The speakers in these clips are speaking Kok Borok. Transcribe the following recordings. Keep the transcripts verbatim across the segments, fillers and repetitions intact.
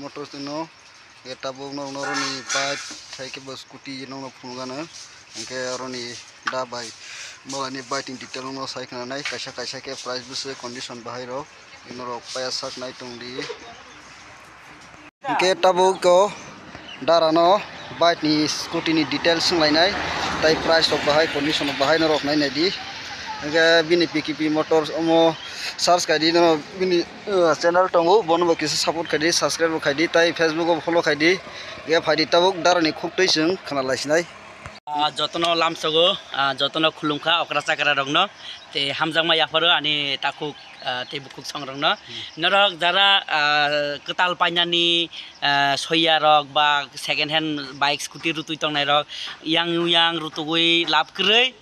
Motors no, e tabuk no, noroni bike, sai khe bo scooty no, no phunukgano, hwnkhe oroni da bai, malani bike ni detail no sai khna nai, kaisa kaisa khe price bwswk condition bahai rok, norok paya sak nai tong di. Hwnkhe tabuk o dara no bike ni scooty ni detail swng lai nai, tai price rok bahai, condition rok bahai norok nai nai di. Hwnkhe bini P K P Motors omo search khai di, no bini, uh, channel tongo, bono bo kisa support khai di, subscribe bo khai di, tai Facebook o follow khai di. Hwnkhe phai di tabuk dara ni khuk twi chwng khna lai sinai. Ah, jotono lamsogo, ah, jotono khulumkha okra chakra rokno, te hamjakma yapharo ani takhuk, ah, tei bukhuk song rokno. Norok jara, ah, kwtal painani, ah, soya rok ba second hand bike scooty rutui tongnai rok, yang yang rutugui lab kwrwi,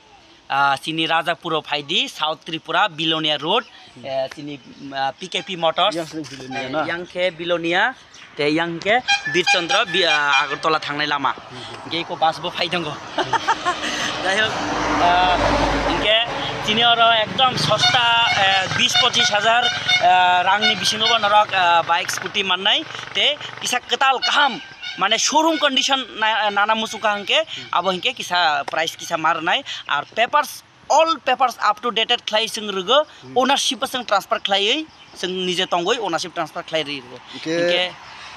ah, chini Rajakpuro phaidi, South Tripura, Bilonia Road, eh, chini, ah, P K P Motors, Yang se Bilonia eh, na? Yang khe Bilonia, te yang khe Birchandra, Bi-, ah, Agartala thangnai lama. Hwnkhe eko bus bo phai tongo. Jai hok, ah, hwnkhe chini oro ekdom sosta, eh, bis pochis hajar, eh, rangni bisingo bo norok, ah, bike scooty mannai, te kisa kwtal kaham, mane showroom condition na-, nana muchungkha hwnkhe, abo hwnkhe kisa price kisa ma rwnai, ar papers, all papers up to dated khlai chwng rwgo, ownership bo chwng transfer khlaiwi chwng nije tongwi ownership transfer khlai rwi rwgo. Hwnkhe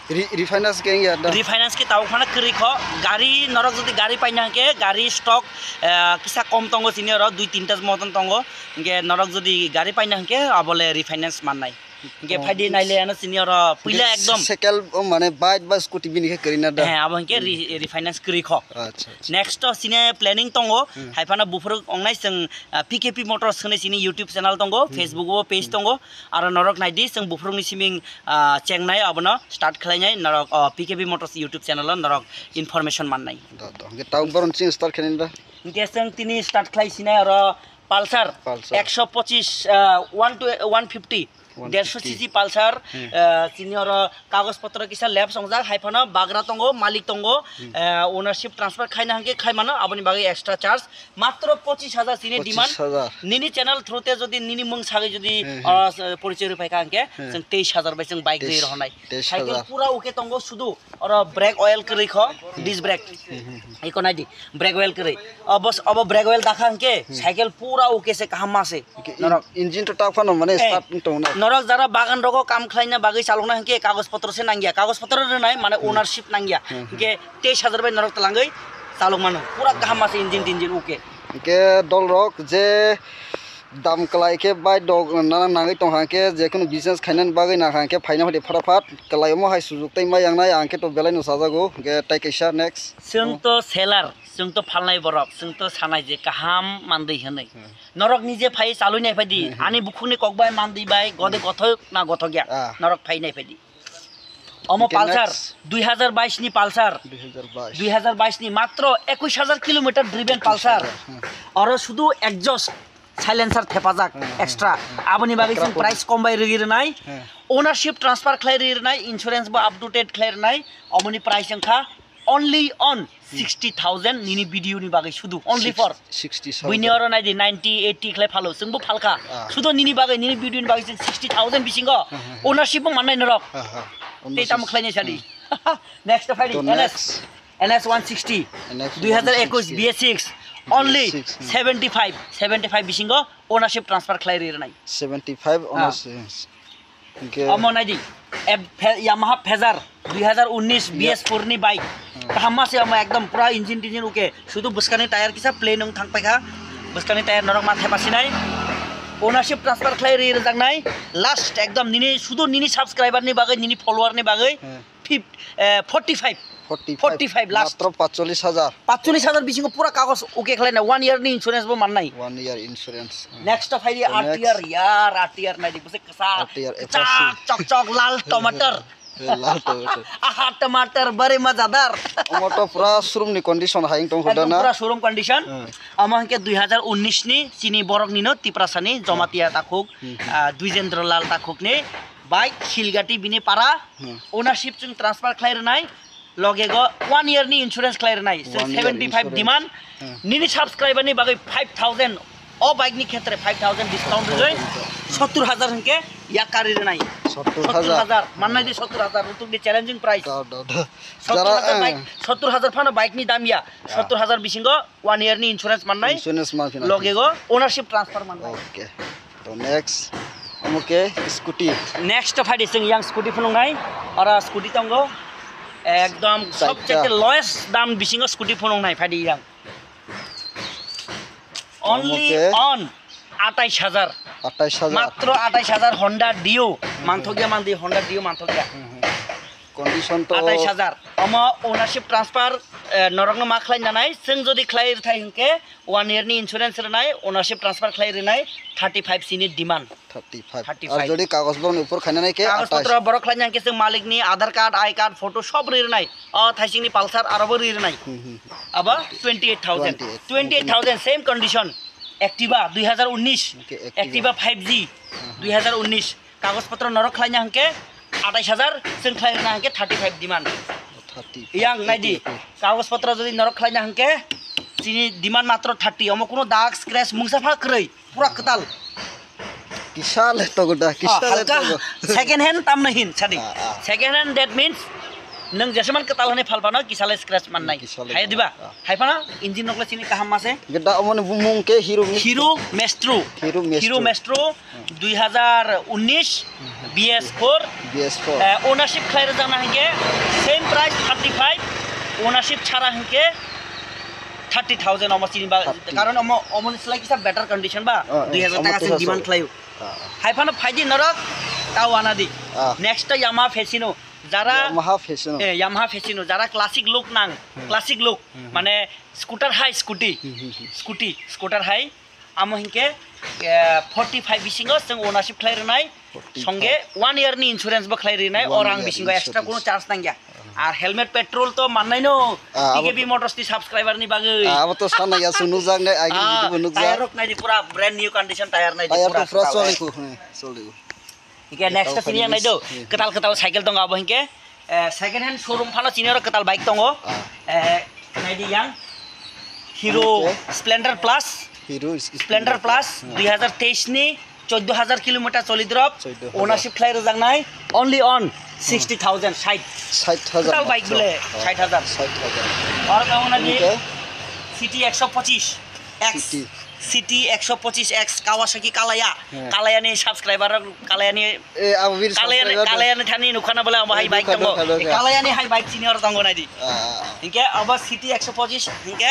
Hwnkhe re-, refinance khe wngya da? Refinance khe tabuk phano kwrwi kho, gari norok jodi gari paina hwnkhe gari stock, eh, kisa kom tongo chini oro dui tinta moton tongo, hwnkhe norok jodi gari paina hwnkhe abole refinance mannai. Hwnkhe phaidi naile ano chini oro puila ekdom. Cycle o mane bike ba scooty bini khe kwrwi na da? He, abo hwnkhe re-, refinance kwrwi kho. Acha, acha. Next to chini planning tongo, hai phano buphuru ongnai chwng, ah, P K P Motors hwnwi chini YouTube channel tongo, Facebook o page tongo, aro norok naidi chwng buphuruni siming, ah, chengnai abono start khlainai norok, oh, P K P Motors YouTube channel o norok information mannai. Da, da. Hwnkhe tabuk boron chini start khlainai da? Hwnkhe chwng tini start khlai sinai oro Pulsar, Pulsar. Ekso pochis, ah, one to one fifty. One fifty. Derso C C Pulsar, ah, chini oro kagoj potro kisa lapse wngjak, hai phano bagra tongo, malik tongo, ah, ownership transfer khaina hwnkhe khai mano, aboni bagwi extra charge. Matro pochis hajar chini demand. Pochis hajar. Nini channel through te jodi nini mung sagwi jodi, ah, porichoi rwphai kha hwnkhe, chwng teis hajar bai chwng bike rwi rohornai. Teis hajar. Cycle pura okay tongo, sudu oro brake oil kwrwi kho, disc brake. Eko naidi, brake oil kwrwi. Obo, obo brake oil dakha hwnkhe, cycle pura okay se, kaham ma se. Norok. Engine to tak phano mane start wng tongo na. Norok jara bagan rogo kam khlaina bagwi chalokna hwnkhe kagoj potro se nangya. Kagoj potro rwnai mane ownership nangya. Hwnkhe teis hajar bai norok twlangwi chalok mano. Pura kaham ma se engine tinjin okay. Hwnkhe dol rok je dam kwlai khe bai dok nana nangwi tongkha hwnkhe je kunu business khainani bagwi nangkha hwnkhe phaina hwnkhe phara phat kwlai omo hai sujuk tei ma yangnai ang khe to belai no chajago hwnkhe tai kaisa next. Chwng to seller. Chwng to phalnai borok, chwng to sanai je kaham mandwi hwnwi. Norok nije phai chalwi nai phai di, ani bukhukni kok bai mandwi bai gode gothok na gothok ya. Norok phai nai phai di. Omo Pulsar, dui hajar bais ni Pulsar. Dui hajar bais. Dui hajar bais ni matro ekush hajar kilometer driven Pulsar. Oro sudu exhaust, silencer thepajak extra. Aboni bagwi chwng price kom bai rwgwi rwnai. Ownership transfer khlai rwgwi rwnai, insurance bo up to date khlai rwnai. Omoni price wngkha only on sixty thousand nini video ni bagwi sudu, only for. Sixty thousand. Buini oro naidi ninety, eighty khlai phalo, chwngbo phalkha. Sudu nini bagwi, nini video ni bagwi chwng sixty thousand bisingo ownership bo mannai norok. Tei tamo khlainai sadi. Next to phaidi, N S, N S one sixty, dui hajar ekush B S six, only seventy five, seventy five bisingo ownership transfer khlai rwnai. Seventy five ownership. Omo naidi, Yamaha Phaser dui hajar unnish B S four ni bike. Kaham ma se omo ekdom pura engine tinjin okay. Sudu bwskani tyre kisa plain wng thang paikha. Bwskani tyre norok ma thepa sinai. Ownership transfer khlai ri rwjaknai. Last ekdom nini sudu nini subscriber ni bagwi, nini follower ni bagwi. Fif-, eh, forty five. Forty five. Forty five last. Matro patchollish hajar. Patchollish hajar bisingo pura kagos okay khlaina, one year ni insurance bo mannai. One year insurance. Next to phaidi R T R, yar, R T R naidi, bwswk kwchak, R T R kwchak, chok chok, lal tomato. Lal tomato. Aha, tomato, bari mazadar. Omo to pura showroom ni condition hai wng tong kho da na? Ekdom pura showroom condition. Omo hwnkhe dui hajar unnish ni chini borok nino Tiprasa ni Jamatia takhuk, ah, Dwijendra Lal takhuk ni. Bike Silgati bini para, ownership chwng transfer khlai rwnai, loge go one year ni insurance khlai rwnai. Chwng seventy five demand, nini subscriber ni bagwi five thousand, o bike ni khetre five thousand discount rwgwi, sottur hajar hwnkhe yakari rwnai. Sottur hajar. Sottur hajar. Mannai di sottur hajar, rutuk di challenging price. Da, da, da. Sottur hajar Jara, bike, eh. Sottur hajar phano bike ni dam ya. Ya. Sottur hajar bisingo one year ni insurance mannai. Insurance ma phina. Loge go ownership transfer mannai. Okay. To next, omo khe scooty. Next to phaidi chwng yang scooty phunuknai. Ora scooty tongo. Ekdom Chaita. Sobchete lowest dam bisingo scooty phunuknai phaidi yang. Only Omo khe? On atais hajar. Atais hajar. Matro atais hajar Honda Dio. Hmm. Manthokya mandi Honda Dio manthokya. Hmm, hmm. Condition to atais hajar. Omo ownership transfer, eh, norokno ma khlai nanai. Chwng jodi khlai rwthai hinkhe one year ni insurance rwnai, ownership transfer khlai rwnai, thirty five chini demand. Thirty five. Thirty five. Ar jodi kagoj bokni upor khainani khe Kagoj atais. Potro borok khlai nang khe chwng malik ni Aadhaar card, I card, photo sob ri rwnai. O thaising ni Pulsar aro bo ri rwnai. Hmm, hmm, hmm. Abo twenty eight thousand. Twenty eight. Twenty eight thousand, same condition. Activa dui hazar unis. Okay, Activa. Activa five G. Hmm, hmm. Dui hazar unis. Kagoj potro norok khlai na hwnkhe atais hajar, chwng khlai na hwnkhe thirty five demand. Thirty five. Yang nai di. Okay, okay. Kagoj potro jodi norok khlai na hwnkhe chini demand matro thirty. Omo kuno dag, scratch, mungsa pha kwrwi. Pura kwtal. Kisa le togo da, kisa Ah, le halka togo. Second hand tam na hin, sadi. Ah, ah. Second hand, that means nwng jeseman kwtal hwnwi phal phano kisa le scratch mannai. Kisa le Hai togo. Diba? Ah. Hai phano engine rok le chini kaham ma se. Geda omoni bumung ke Hero Mistro. Hero Mestro. Hero Mestro. Hero Mestro, Hmm. dui hazar unis, Hmm. B S four. B S four. Eh, ownership khlai rwjak na hwnkhe same price thirty five, ownership chara hwnkhe thirty thousand omo chini ba, Thirty. Karon omo, omo ni slai kisa better condition ba, Ah, ah, dui hazar omo taka sing tisa demand so. Khlaio. Ah, ah. Hai phano phaidi norok, ta wana di. Ah. Next to Yamaha Facino. Jara, Yamaha Facino. Eh, Yamaha Facino. Jara classic look nang, Hmm. classic look. Hmm, hmm. Mane scooter hai scooty. Hmm, hmm, hmm. Scooty, scooter hai. Amo hinkhe, eh, forty five bisingo chwng ownership khlai rwnai. Forty five. Songe one year ni insurance bo khlai rwnai. One O rang year bisingo extra insurance. Kuno charge nangya. Ar helmet petrol to mannai no, Ah, abo T K B Motors ni subscriber ni bagwi. Ah, abo to sana ya, sunu jak nai, agi Ah, video bo nukjak. Tire rok nai di, pura brand new condition tire nai di, Tire pura to pura kwtal. Choli ko, hmm, choli ko. Hingke next Kwtal sini yang nai do, hmm. Kwtal kwtal cycle tongo abo hingke, eh, second hand showroom phano sini oro kwtal bike tongo. Ah. Eh, nai di yang Hero Okay. Splendor Plus. Hero is-, Splendor Plus, Hmm. dui hazar teis ni Chauddho hajar kilometer choli drop, Chauddho hajar. Ownership khlai rwjaknai, only on sixty thousand, sait. Sait hajar Total bike matro. Bole Oh, sait hajar. Sait hajar. Aro tamo na di Oke. C T ekso pochis X. C T. C T ekso pochis X Kawasaki Kalaya. Hmm. Kalaya ni subscriber, Kalaya ni, Eh, abo bir Kalaya ni, subscriber. Kalaya ni thani nukhana bole amo hai Eh, bike nukha, tongo. Nukha, nukha. Eh, Kalaya ni hai bike sini oro tongo nai di. Ah, ah, ah. Hingke abo C T ekso pochis, hingke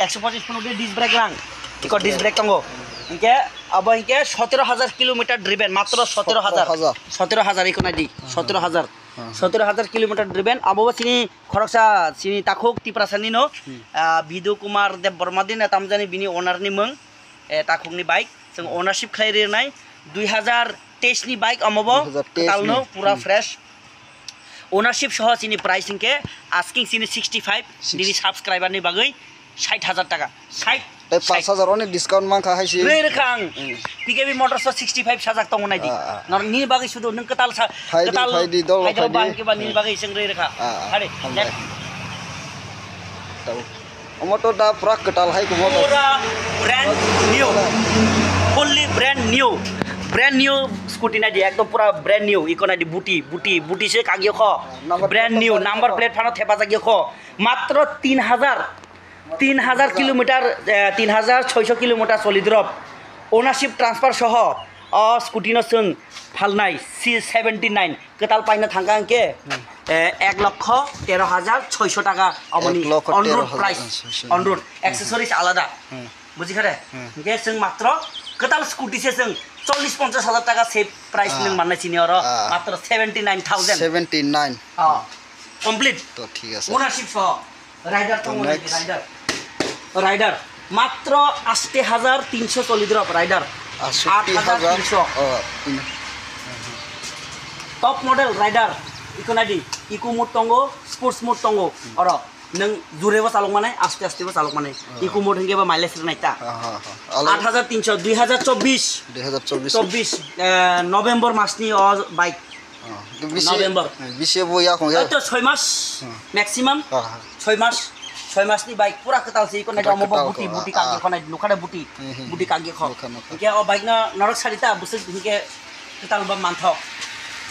Ekso pochis phunuk di disc brake rang. Iko disc brake tongo. Hingke abo hingke sotero hajar kilometer driven, matro sotero hajar. Sotero hajar. Sotero hajar iko nai di, Hmm. sotero hajar. Hmm. Sotero hajar kilometer driven, abo bo chini khoroksa chini takhuk Tiprasa ni no, Hmm. ah, Bidu Kumar Deb Borma din na tamjani bini owner ni mung, eh, takhuk ni bike. Chwng ownership khlai rinai dui hajar teis ni bike omo bo, Dui hajar teis kwtal no, ni. Pura Hmm. fresh. Ownership soho chini price hingke asking chini sixty five, Six. Nini subscriber ni bagwi sait hajar taka. Sait, Tei sait. Paanch hajar oni discount mankha hai si. Rwi rwkha ang. Hmm. P K B Motors o sixty five sajak tongo nai di. Ah, ah. Nor nini bagwi sudu nwng kwtal sa, Phaidi, kwtal phaidi, dol phaidi phaidi. Ba hingke ba nini Hmm. bagwi chwng rwi rwkha. Ah, ah. Hari, Hambai. Next. Tau. Omo to da pura kwtal hai kumo to. Pura brand new. Fully brand new. Brand new scooty nai di, ekdom pura brand new. Iko nai di buti, buti, buti se kagio kho. Number Brand plate new, to number plate phano thepajak yo kho. Matro tin hajar, tin hajar kilometer, eh, tin hajar soiso kilometer choli drop. Ownership transfer soho, o scooty no chwng phalnai, C seventy nine. Kwtal paina thangka hingke, Hmm. eh, ek lokho tero hajar soiso taka omoni Ek lokho on road tero hajar price, soiso. On road, Hmm. accessories alada. Hmm. Buji kha de? Hmm. Hingke chwng matro kwtal scooty se chwng chollish ponchash hajar taka se price Ah. Nwng mannai chini oro Ah. Matro seventy nine thousand. Seventy nine. Ah. Complete. To thik ase. Ownership soho. Rider To tongo nai next. Rider. Rider. Matro aste hajar tinso choli drop rider. Aste hajar. Aat hajar tinso. Oh, tin- Top model rider. Iko nai di. Eco mode tongo, sports mode tongo. Hmm. Oro. Nwng jure bo chalok manai, aste aste bo chalok manai. Hmm. Eco mode hingke bo mileage rwnai ta. Ha, ha, ha. Alo. Aat hajar tinso, dui hajar chobbish. Dui hajar chobbish. Chobbish, eh, November mas ni o bike. Oh, to bisi, November. Bisi bo ya khong ya. Oito soi mas Hmm. maximum. Ah. Soi mas, soi mas ni bike pura kwtal se iko nai Pura omo bo kwtal buti, ko, buti ah, kagio ah. Kho nai, nukha de buti, Hmm, hmm. Buti kagio kho. Nukha, nukha. Hingke o bike no norok sari ta bwswk hingke kwtal ba manthok.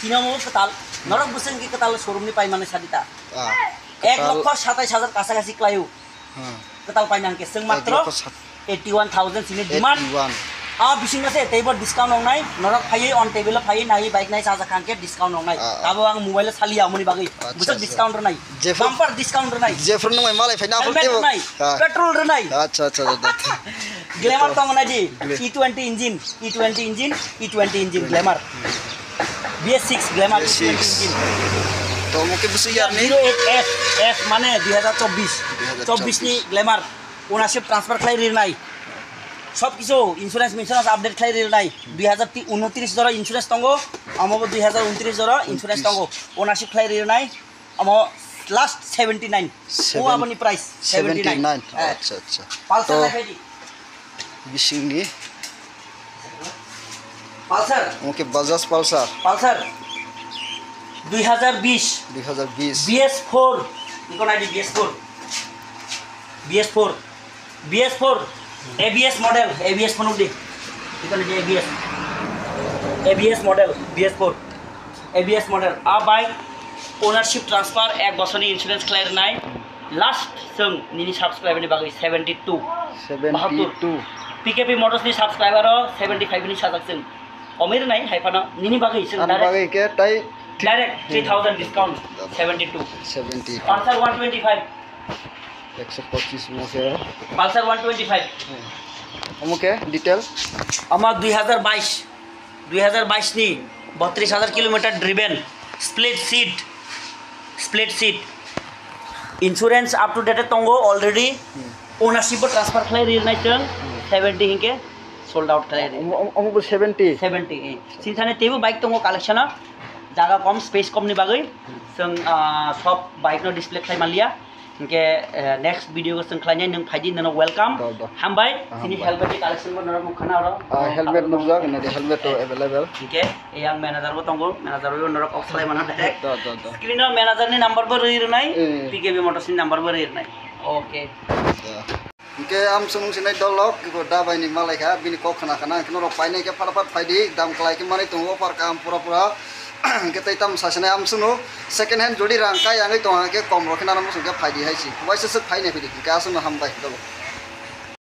Sini omo kwtal. Norok bwswk hwnkhe kwtal showroom ni paimani sadita. Ah, Ek kwtal. Lokho satais hajar kasakasi klaio. Hmm. Kwtal paina hwnkhe chwng Ek matro lokho sat- eighty one thousand sini demand. Eighty one. Ah, bising mase teibo discount wngnai. Norok phaiwi on table phaiwi nai bike nai chajakha hwnkhe discount wngnai. Ah, ah. Abo ang mobile o saliya amoni bagwi. Acha, bwswk acha. Discount rwnai. Jephru- Bumper discount rwnai. Jephru nungbai malai phaina Helmet aphuru teibo. Rwnai. Ah. Petrol rwnai. Acha, acha, acha, acha. Glamour tongo naidi. Gla- E twenty engine, E twenty engine, E twenty engine Glamour. B S six Glamour B S six. E twenty engine. To omo khe bwswk yarni? Zero eight S, S mane dui hazar chobbish. Dui hazar chobbish. Chobbish ni Glamour. Ownership transfer khlai rinai. Sob kisu insurance, insurance update khlai rinai. Dui hazar unotris jora insurance tongo. Amo bo dui hazar unotris jora insurance tongo. Ownership khlai rinai. Amo last seventy nine. Seven-, o aboni price seventy nine. Seventy nine. Eh. Acha, acha. Pulsar to lai phaidi. Bisingni. Pulsar. Omo khe Bajaj Pulsar. Pulsar. Dui hazar bish. Dui hazar bish. B S four. Iko naidi B S four. B S four. B S four. A B S model. A B S phone di. Iko naidi A B S. A B S model. B S four. A B S model. A bike ownership transfer ek bosorni insurance khlai rwnai. Last chwng nini subscriber ni bagwi seventy two. Seventy two. P K P Motors ni subscriber o seventy five ni sajak chwng. Komwi rwnai hai phano nini bagwi chwng. Ani direct, bagwi khe tai direct three thousand discount, seventy two. Seventy two. Pulsar one twenty five. Ekso pochis mo khe. Pulsar one twenty five. Omo khe detail? Ama dui hazar bais. Dui hazar bais ni botris hazar kilometer driven, split seat, split seat. Insurance up to date tongo already. Hmm. Ownership bo transfer khlai rinai chwng. Hmm. Seventy hinkhe sold out khlai ri. Omo, omo, omo bo seventy? Seventy, eh. Sini thani teibo bike tongo collection o. Jaga kom, space kom ni bagwi. Hmm. Chwng, ah, sob bike no display khlai manliya. Hinkhe, eh, next video o chwng khlainai, nwng phaidi, nono welcome. Do, do. Hambai, ah, chini hambai. Helmet ni collection bo norok nukha na oro. Ah, helmet nukjak, nadi helmet to available. Hinkhe, eyang manager bo tongo, manager bo norok kok salai mano direct. Do, do, do. Screen o manager ni number bo rwi rwnai, eh. P K B Motors ni number bo rwi rwnai. Okay. Do. Hinkhe amsung sinai dolok, iko dabai ni malai kha, bini kok khna khna, hinkhe norok painai khe phar phar phaidi, dam kwlai khe manwi tongo, offer kaham pura pura. Hinkhe tei tamo sasinai amsung no, second hand jodi rang kai yangwi tongo, hinkhe kom rok khe nana muchung khe phaidi hai si. Waisa swk phainai phaidi, hinkhe aswk no hambai, dolok.